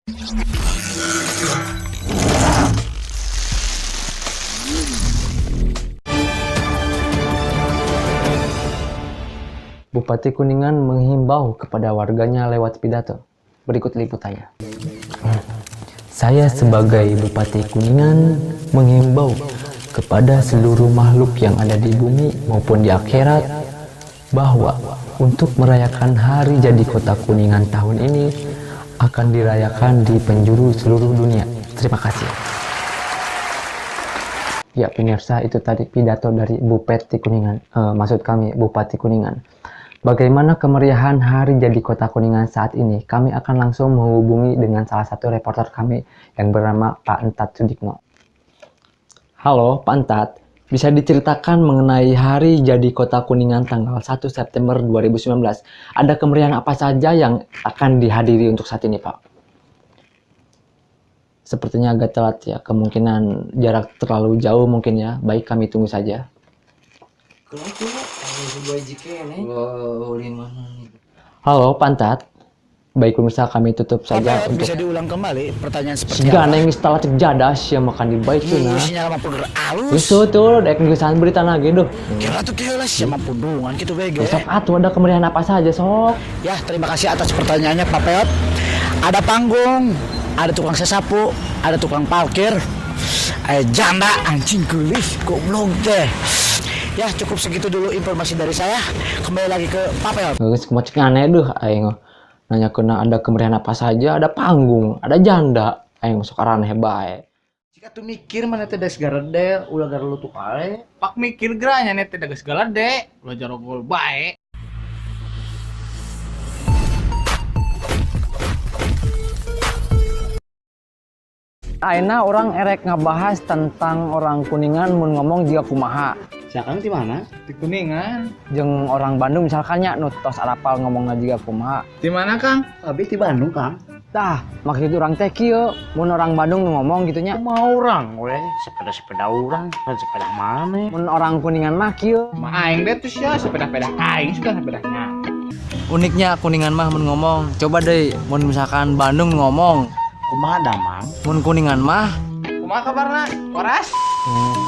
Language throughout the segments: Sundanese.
Bupati Kuningan menghimbau kepada warganya lewat pidato. Berikut liputannya. Saya sebagai Bupati Kuningan menghimbau kepada seluruh makhluk yang ada di bumi maupun di akhirat bahwa untuk merayakan hari jadi Kota Kuningan tahun ini akan dirayakan di penjuru seluruh dunia. Terima kasih. Ya pemirsa, itu tadi pidato dari Bupati Kuningan, maksud kami Bupati Kuningan. Bagaimana kemeriahan hari jadi Kota Kuningan saat ini? Kami akan langsung menghubungi dengan salah satu reporter kami yang bernama Pak Entat Sudikno. Halo Pak Entat, bisa diceritakan mengenai hari jadi Kota Kuningan tanggal 1 September 2019? Ada kemeriahan apa saja yang akan dihadiri untuk saat ini, Pak? Sepertinya agak telat ya, kemungkinan jarak terlalu jauh mungkin ya. Baik, kami tunggu saja. Wow, halo, Pak Entat. Baik pemirsa, kami tutup saja Apa untuk bisa diulang kembali pertanyaan seperti Siga apa? neng geus telat cek jadas ya makan di baik tuh nah. Sinyal mah puder alus. Geus tuh dek geusan berita lagi duh. Kira tuh kira lah siapa pundungan gitu bege. Sok atuh, ada kemeriahan apa saja sok. Ya, terima kasih atas pertanyaannya, Pak Peot. Ada panggung, ada tukang sesapu, ada tukang parkir. Janda anjing gelis goblok teh. Ya, cukup segitu dulu informasi dari saya. Kembali lagi ke Pak Peot. Geus kumaha cek aneh duh aing nanya kena ada kemeriahan apa saja, ada panggung, ada janda. Aing sok araneh bae. Jika tuh mikir mana teh geus garede, ulah garelutuk ae. Pak mikir geranya nih tidak segala dek, ulah jarogol bae. Ayeuna urang erek ngabahas tentang orang Kuningan mun ngomong jiga kumaha. Siakang di mana? Di Kuningan. Jeung orang Bandung misalkan nya nu tos arapal ngomongna jiga kumaha. Di mana, Kang? Abi di Bandung, Kang. Tah, maksud urang teh kieu, mun orang Bandung nu ngomong gitu nya. Mau urang we, sepeda-sepeda urang, sepeda mana? Mun orang Kuningan mah kieu. Ma aing deh tuh sia sepeda-sepeda aing suka sepedanya. Uniknya Kuningan mah mun ngomong, coba deh mun misalkan Bandung ngomong, Kumaha damang? Mun Kuningan mah Kumaha kabarna? Waras?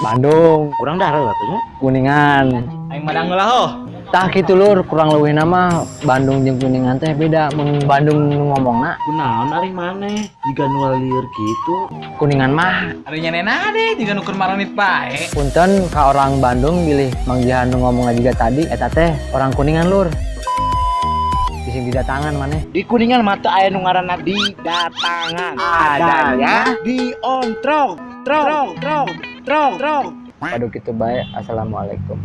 Bandung, Urang darah atuh nya. Kuningan. Aing madang lah ho. Tah kitu lur, kurang leuwih nama Bandung jeung Kuningan teh beda. Mun Bandung nu ngomongna, Kunaon ari maneh? Jiga nu lieur kitu. Kuningan mah Ari nyanena deh jiga nuker maranit bae. Punten ka orang Bandung bilih manggihan nu ngomongna juga tadi eta teh orang Kuningan lur. Bising didatangan maneh. Di Kuningan mah teu aya nu ngaranna didatangan. Adanya diontrog, trog, trog, trog, trog. Waduh, kitu bae. Assalamualaikum.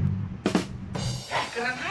Keren.